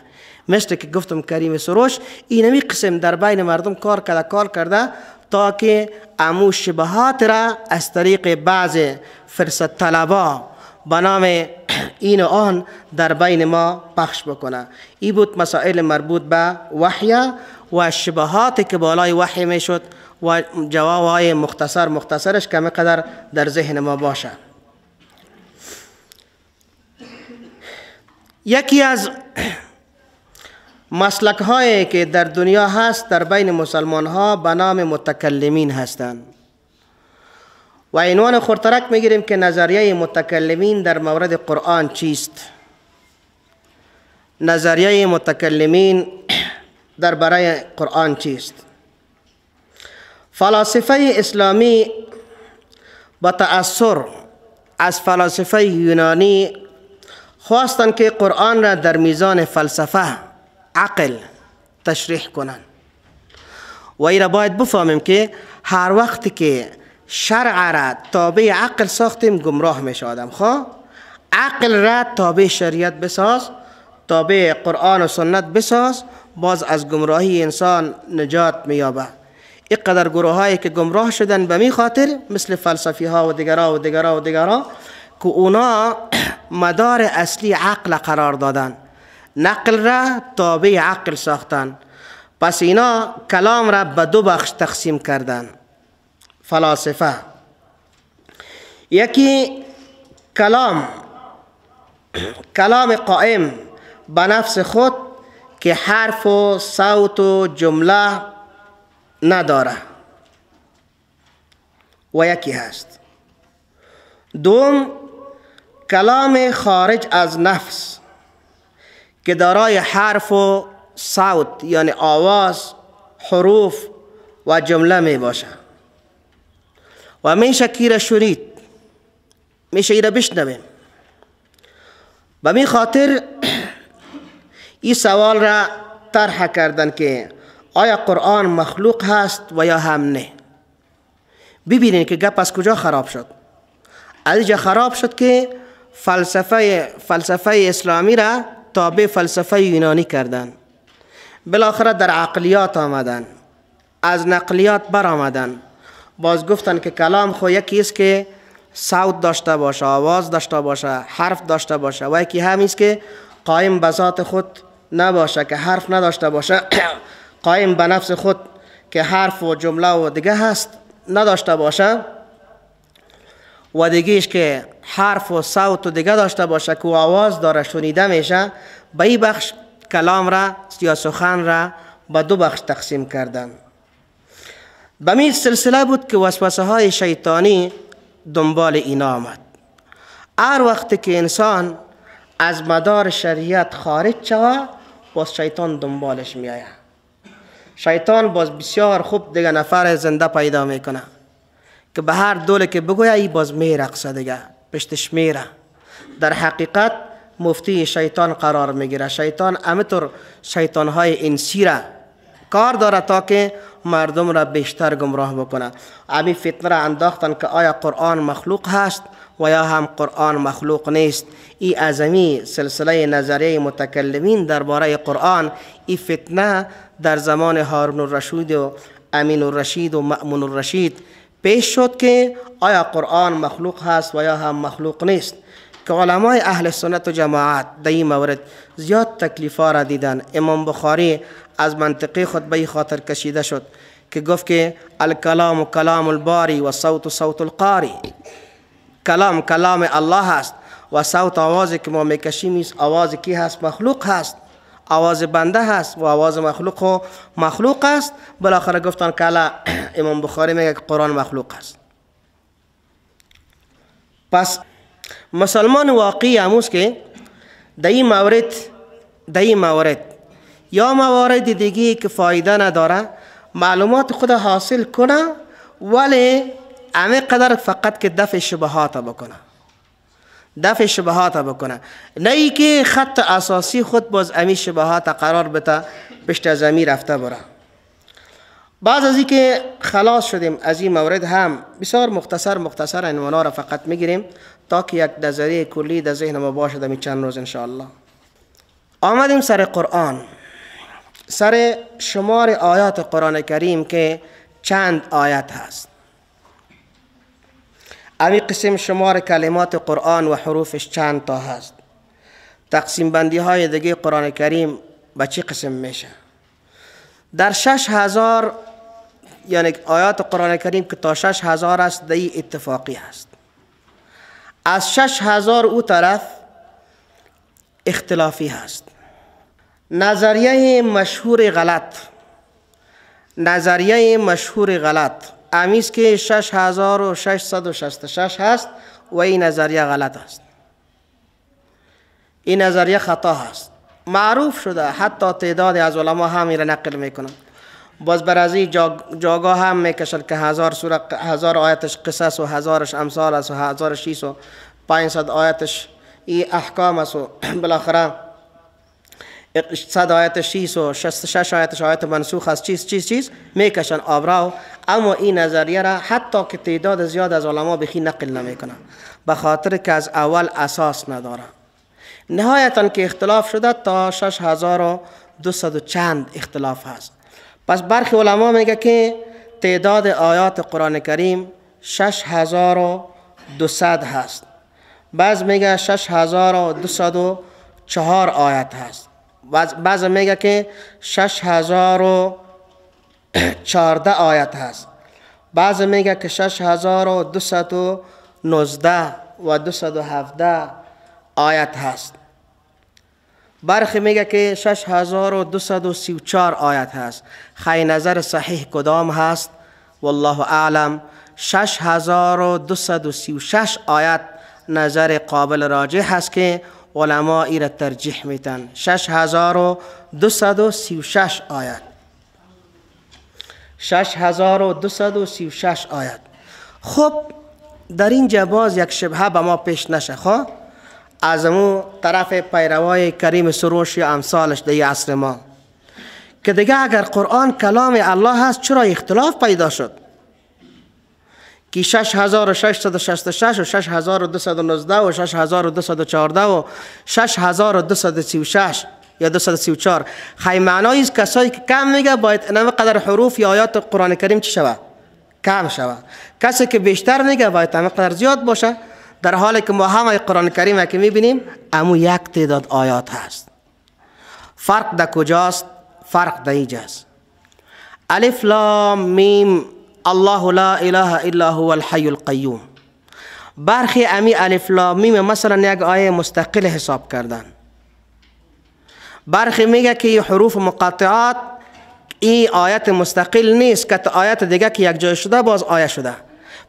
Speaker 1: مثل که گفتم کریم سروش اینمی قسم در بین مردم کار کرده تا که امو شبهات را از طریق بعض فرصت طلبا به نام این و آن در بین ما پخش بکنه. این بود مسائل مربوط به وحی و شبهاتی که بالای وحی میشد و جوابهای مختصرش که مقدر در ذهن ما باشه. یکی از مسلک هایی که در دنیا هست در بین مسلمان ها به نام متکلمین هستند و عنوان خورترک میگیریم که نظریه متکلمین در مورد قرآن چیست. نظریه متکلمین در برای قرآن چیست؟ فلاسفه اسلامی با تأثر از فلاسفه یونانی خواستند که قرآن را در میزان فلسفه عقل تشریح کنند و این را باید بفهمیم که هر وقتی که شرع را تابع عقل ساختیم گمراه میشه آدم. خواه عقل را تابع شریعت بساز، تابع قرآن و سنت بساز، باز از گمراهی انسان نجات میابه. اینقدر گروه هایی که گمراه شدن به می خاطر مثل فلسفی ها و دیگرا و دیگرا و دیگرا که اونا مدار اصلی عقل قرار دادن، نقل را تابع عقل ساختن. پس اینا کلام را به دو بخش تقسیم کردن فلاسفه. یکی کلام قائم به نفس خود که حرف و صوت و جمله نداره و یکی هست. دوم کلام خارج از نفس که دارای حرف و صوت یعنی آواز، حروف و جمله می باشه و میشه کی را شنید، میشه ای را بشنویم. به می خاطر این سوال را طرح کردن که آیا قرآن مخلوق هست و یا هم نه. ببینید که گپ از کجا خراب شد. از اینجا خراب شد که فلسفه اسلامی را تابع فلسفه یونانی کردن، بالاخره در عقلیات آمدن، از نقلیات بر آمدن. باز گفتن که کلام خو یکی است که صوت داشته باشه، آواز داشته باشه، حرف داشته باشه، و یکی هم است که قایم به ذات خود نباشه، که حرف نداشته باشه، قایم به نفس خود که حرف و جمله و دیگه هست نداشته باشه، و دیگهش که حرف و صوت و دیگه داشته باشه که آواز داره شنیده میشه. به این بخش کلام را یا سخن را به دو بخش تقسیم کردن. به می سلسله بود که وسوسه های شیطانی دنبال اینا آمد. هر وقت که انسان از مدار شریعت خارج شود باز شیطان دنبالش میآید. شیطان باز بسیار خوب دیگه نفر زنده پیدا میکنه که به هر دوله که بگوید ای باز میرقصه دیگه، پشتش میره. در حقیقت مفتی شیطان قرار میگیره. شیطان همینطور شیطان های انسی را کار داره تا که مردم را بیشتر گمراه بکنه. امی فتنه را انداختن که آیا قرآن مخلوق هست و یا هم قرآن مخلوق نیست. ای ازمی سلسله نظریه متکلمین درباره قرآن، ای فتنه در زمان هارون الرشید و امین الرشید و مأمون الرشید پیش شد که آیا قرآن مخلوق هست و یا هم مخلوق نیست، که علمای اهل سنت و جماعت در این مورد زیاد تکلیفا را دیدن. امام بخاری از منطقه خود به خاطر کشیده شد که گفت که الکلام کلام الباری و صوت صوت القاری. کلام کلام الله هست و صوت آوازی که ما میکشیم آواز کی هست؟ مخلوق هست، آواز بنده هست و آواز مخلوق و مخلوق است. بالاخره گفتن که امام بخاری میگه که قرآن مخلوق است. پس مسلمان واقعی هموست که در این مورد یا موارد دیگه که فایده نداره معلومات خود حاصل کنه، ولی همه قدر فقط که دفع شبهات بکنه، دفع شبهات بکنه، نه ای که خط اساسی خود باز امی شبهات قرار بده پشت از امی رفته بره. بعد از اینکه خلاص شدیم از این مورد هم بسیار مختصر عنوانا را فقط میگیریم تا که یک نظریه کلی در ذهن ما باشد در چند روز انشاءالله. آمدیم سر قرآن. سر شمار آیات قرآن کریم که چند آیت هست. امی قسم شمار کلمات قرآن و حروفش چند تا هست. تقسیم بندی های دیگه قرآن کریم به چی قسم میشه؟ در 6000، یعنی آیات قرآن کریم که تا 6000 است دی اتفاقی هست. از 6000 او طرف اختلافی هست. نظریه مشهور غلط، نظریه مشهور غلط امیست که 6666 هست و این نظریه غلط است، این نظریه خطا هست، معروف شده، حتی تعداد از علما هم این را نقل میکنن. باز بر از این جاگاه هم میکشن که 1000 سوره، 1000 آیتش قصص و 1000ش امثال است و 1600 آیتش این احکام است و بالاخره 100 آیت 666 آیتش آیت منسوخ است، چیز چیز چیز میکشن آبراو. اما این نظریه را حتی که تعداد زیاد از علما بخی نقل نمیکنن، به خاطر که از اول اساس نداره. نهایتا که اختلاف شده تا 6200 چند اختلاف هست. پس برخی علما میگه که تعداد آیات قرآن کریم 6200 هست، بعض میگه 6204 آیت هست، بعض میگه که 6014 آیت هست، بعض میگه که 6219 و 217 آیت هست، برخی میگه که 6234 آیت هست. خی نظر صحیح کدام هست؟ والله اعلم. 6236 آیت نظر قابل راجح هست که علما ای را ترجیح میتن. 6236 آیت، 6236 آیت. خب در اینجا باز یک شبهه به ما پیش نشه، خب از امو طرف پیروای کریم سروش یا امثالش در عصر ما که دیگه اگر قرآن کلام الله هست چرا اختلاف پیدا شد که 6666 و 6219 و 6214 و 6236 یا 234؟ خیلی معنایی است کسایی که کم میگه باید انما قدر حروف یا آیات قرآن کریم چی شوه؟ کم شوه. کسی که بیشتر میگه باید همه قدر زیاد باشه، در حالی که ما همه قرآن کریم که میبینیم امو یک تعداد آیات هست. فرق در کجاست؟ فرق در اینجاست. الف لام میم الله لا اله الا هو الحی القیوم. برخی امی الف لام میم مثلا یک آیه مستقل حساب کردن، برخی میگه که حروف مقاطعات این آیت مستقل نیست که آیت دیگه که یک جای شده باز آیه شده.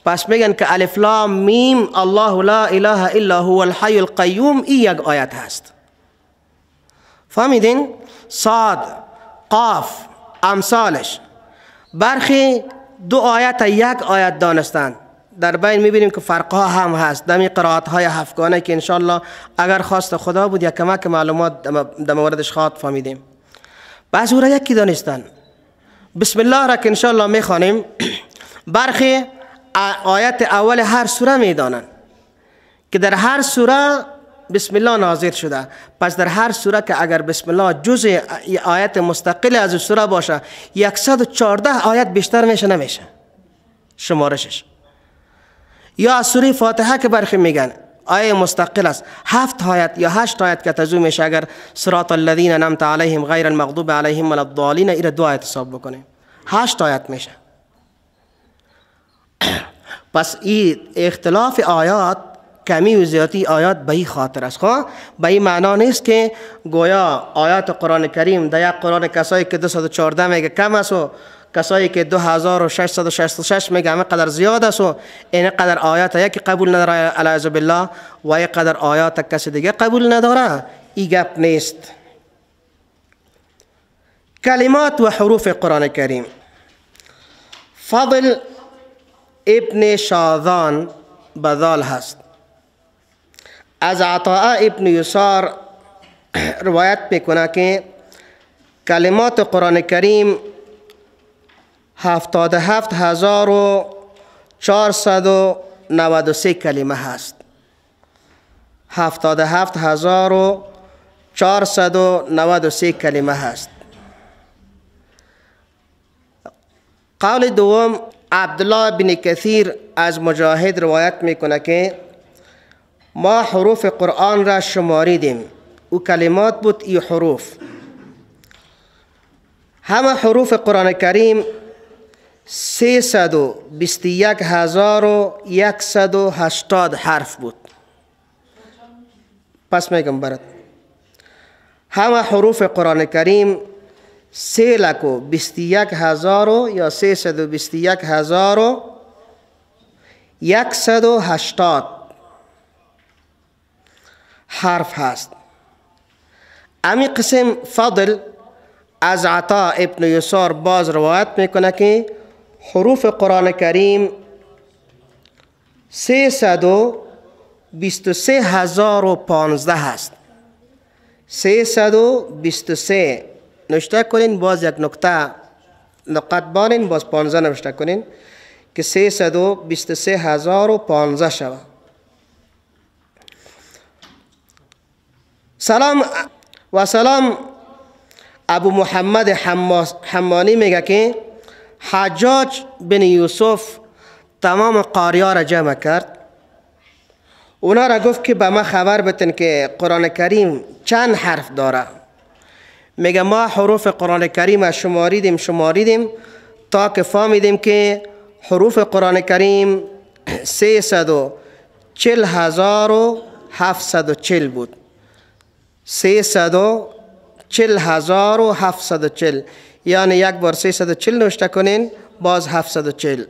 Speaker 1: پس میگن که الف لام میم الله لا اله الا هو الحی القیوم این یک آیت هست. فهمیدین؟ صاد قاف امثالش. برخی دو آیت یک آیت دانستند. در بین میبینیم که فرقها هم هست دمی قرائت های هفتگانه که انشالله اگر خواست خدا بود یک کمک معلومات در موردش خواد فهمیدیم. بعض او را یکی دانستند. بسم الله را که انشالله میخوانیم برخی آیت اول هر سوره میدانند که در هر سوره بسم الله نازل شده. پس در هر سوره که اگر بسم الله جزء آیت مستقل از سوره باشه 114 آیت بیشتر میشه نمیشه شمارشش. یا از سوره فاتحه که برخی میگن آیه مستقل است 7 آیت یا 8 آیت که تزو میشه اگر صراط الذین انعمت علیهم غیر المغضوب علیهم ولا الضالین ایره 2 آیت حساب بکنیم 8 آیت میشه. پس این اختلاف آیات کمی و زیادی آیات به این خاطر است. خب به این معنا نیست که گویا آیات قرآن کریم در یک قرآن کسایی که 214 میگه کم است و کسایی که 2666 میگه همه قدر زیاد است و این قدر آیات یکی قبول نداره العیاذ بالله و یک قدر آیات کسی دیگه قبول نداره، این گپ نیست. کلمات و حروف قرآن کریم. فضل ابن شاذان بذال هست، از عطاء ابن یسار روایت میکنه که کلمات قرآن کریم 77493 کلمه هست. 77493 کلمه هست. قول دوم، عبدالله بن کثیر از مجاهد روایت میکنه که ما حروف قرآن را شماریدیم، او کلمات بود ای حروف، همه حروف قرآن کریم 321,180 حرف بود. پس میگم برات، همه حروف قرآن کریم 321,000 یا 321,180 حرف هست. امی قسم فضل از عطا ابن یسار باز روایت میکنه که حروف قرآن کریم 323,015 هست. 323 نوشته کنین، باز یک نقطه نقط بانین، باز 15 نوشته کنین که 323,015 شود. سلام و سلام ابو محمد حمانی میگه که حجاج بن یوسف تمام قاریا را جمع کرد، اونا را گفت که به ما خبر بتن که قرآن کریم چند حرف داره. میگه ما حروف قرآن کریم شماریدیم تا که فهمیدیم که حروف قرآن کریم 340,740 بود. 340,740، یعنی یک بار 340 نوشته کنین، باز 740.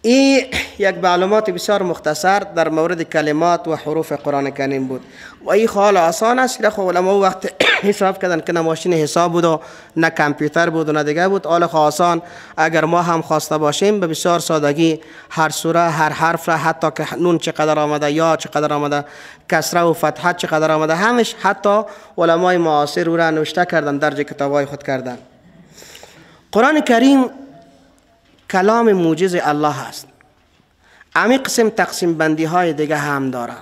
Speaker 1: این یک معلومات بسیار مختصر در مورد کلمات و حروف قرآن کریم بود و این خیلی آسان است. خب علما وقت حساب کردن که نه ماشین حساب بود و نه کامپیوتر بود و نه دیگه بود. حالا خو آسان، اگر ما هم خواسته باشیم به بسیار سادگی هر سوره هر حرف را، حتی که نون چقدر آمده، یا چقدر آمده، کسره و فتحه چقدر آمده، همش حتی علمای معاصر او را نوشته کردن، درج کتابای خود کردن. قرآن کریم کلام موجز الله است. امی قسم تقسیم بندی های دیگه هم داره.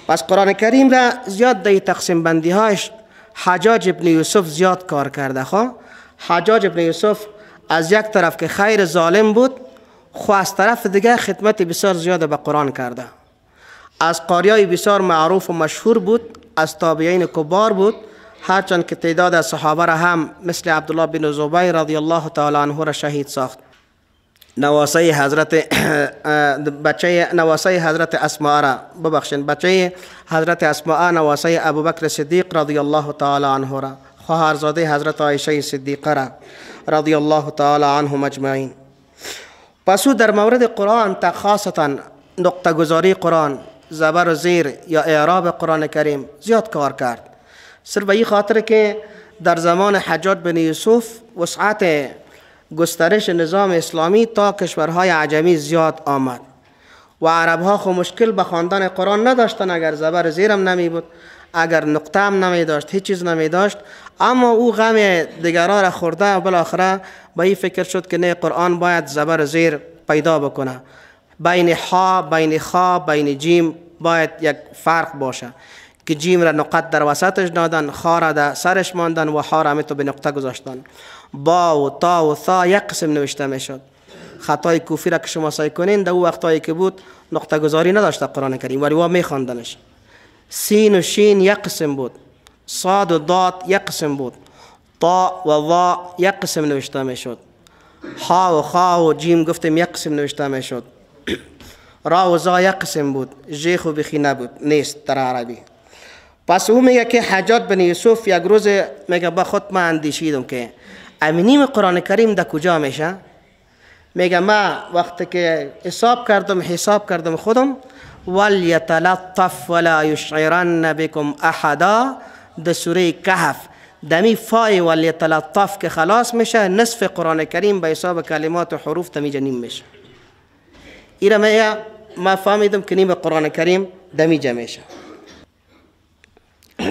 Speaker 1: پس قرآن کریم را زیاد در تقسیم بندی هایش حجاج ابن یوسف زیاد کار کرده. خو حجاج ابن یوسف از یک طرف که خیر ظالم بود، خو از طرف دیگه خدمت بسیار زیاد به قرآن کرده. از قاریای بسیار معروف و مشهور بود، از تابعین کبار بود، هرچند که تعداد از صحابه را هم مثل عبدالله بن زبیر رضی الله تعالی عنه را شهید ساخت. نواسه حضرت بچه نواسه حضرت اسماء را ببخشین، بچه حضرت اسماء نواسه ابوبکر صدیق رضی الله تعالی عنه را، خواهرزاده حضرت عایشه صدیقه را رضی الله تعالی عنهم اجمعین. پس او در مورد قرآن تا خاصتا نقطه گذاری قرآن، زبر و زیر یا اعراب قرآن کریم زیاد کار کرد. صرف به این خاطر که در زمان حجاج بن یوسف وسعت گسترش نظام اسلامی تا کشورهای عجمی زیاد آمد و عربها خو مشکل به خواندن قرآن نداشتن، اگر زبر زیرم نمی بود، اگر نقطه هم نمی داشت، هیچ چیز نمی داشت، اما او غم دیگران را خورده و بالاخره به این فکر شد که نه، قرآن باید زبر زیر پیدا بکنه، بین حا، بین خا، بین جیم باید یک فرق باشه که جیم را نقط در وسطش دادن، خا را در سرش ماندن و حا را تو به نقطه گذاشتن. با و تا و ثا یک قسم نوشته میشد. خطای کوفی را که شما سعی کنین در او وقتایی که بود نقطه گذاری نداشته قرآن کریم، ولی وا میخواندنش. سین و شین یک قسم بود، صاد و ضاد یک قسم بود، طا و ظا یک قسم نوشته میشد، حا و خا و جیم گفتیم یک قسم نوشته میشد، را و زا یک قسم بود، ژ و بخی نبود، نیست در عربی. پس او میگه که حجاج بن یوسف یک روز میگه با خود من اندیشیدم که امینیم قرآن کریم در کجا میشه؟ میگه ما وقتی که حساب کردم خودم، ولیتلطف ولا یشعرن بكم احدا، در سوره کهف دمی فای ولیتلطف که خلاص میشه، نصف قرآن کریم به حساب کلمات و حروف دمیجا نیم میشه. ایره میگه ما فهمیدم که نیم قرآن کریم دمیجا میشه،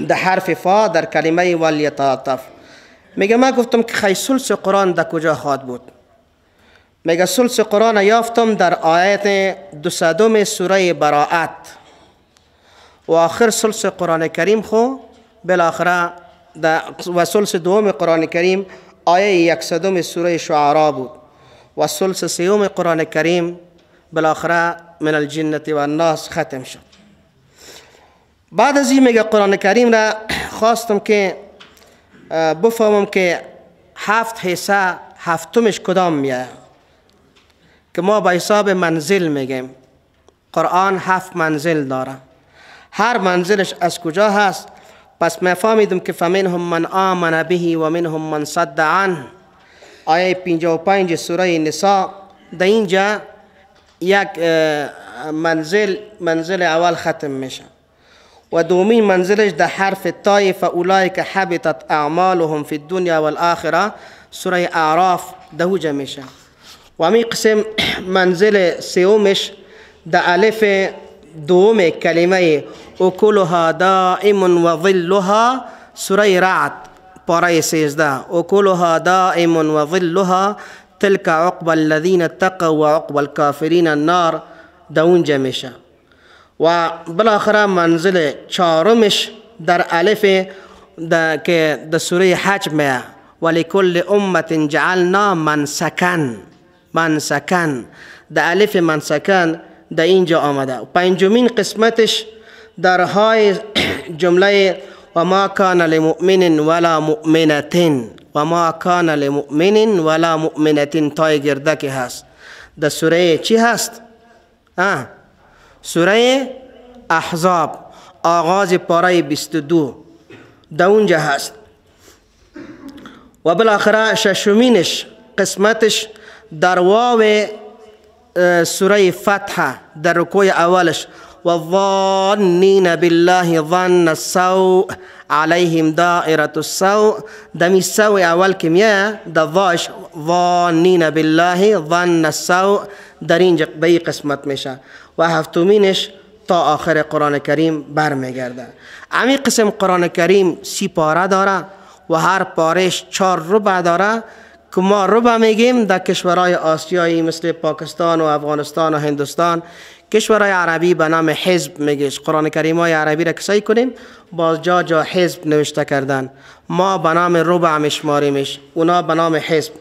Speaker 1: در حرف فا در کلمه ولیتلطف. میگه ما گفتم که خی ثلث قرآن در کجا خواد بود؟ میگه ثلث قرآن یافتم در آیت 200 سوره براءت و آخر ثلث قرآن کریم خو بالاخره و ثلث دوم قرآن کریم آیه 100 سوره شعراء بود و ثلث سیوم قرآن کریم بالاخره من الجنة و الناس ختم شد. بعد از این میگه قرآن کریم را خواستم که بفهمم که 7 حصه هفتمش کدام میه که ما به حساب منزل میگیم. قرآن 7 منزل داره، هر منزلش از کجا هست؟ پس ما فهمیدم که فمنهم من آمن به و منهم من صد عنه. آیه 55 سوره نساء در اینجا یک منزل اول ختم میشه و دومین منزلش در حرف تای فاولئک حبطت اعمالهم فی الدنیا والآخرة سوره اعراف ده میشه. و می قسم منزل سومش در الف دوم کلمه اکلها دائم و ظلها سوره رعد پاره 13 اکلها دائم و ظلها تلك عقب الذین اتقوا و عقب الکافرین النار در اونجا میشه. و بالاخره منزل چهارمش در الف که در سوره حج میه ولکل امة جعلنا منسکن، منسکن در الف منسکن در اینجا آمده. پنجمین قسمتش در های جمله و ما کان لمؤمن ولا مؤمنة و ما کان لمؤمن ولا مؤمنة تای گردک هست در سوره چی هست؟ سوره احزاب آغاز پاره 22 در اونجا هست. و بالاخره ششمینش قسمتش در واو سوره فتح در رکوع اولش والظانین بالله ظن السوء علیهم دائرة السوء دمی سوء اول که میه در ظاش ظانین بالله ظن السوء در اینجا به قسمت میشه. و هفتمینش تا آخر قرآن کریم برمیگرده. امی قسم قرآن کریم 30 پاره داره و هر پارش 4 ربع داره که ما ربع میگیم در کشورهای آسیایی مثل پاکستان و افغانستان و هندوستان، کشورهای عربی به نام حزب میگیش. قرآن کریم های عربی را کسایی کنیم باز جا جا حزب نوشته کردن، ما به نام ربع میشماریمش، اونا به نام حزب.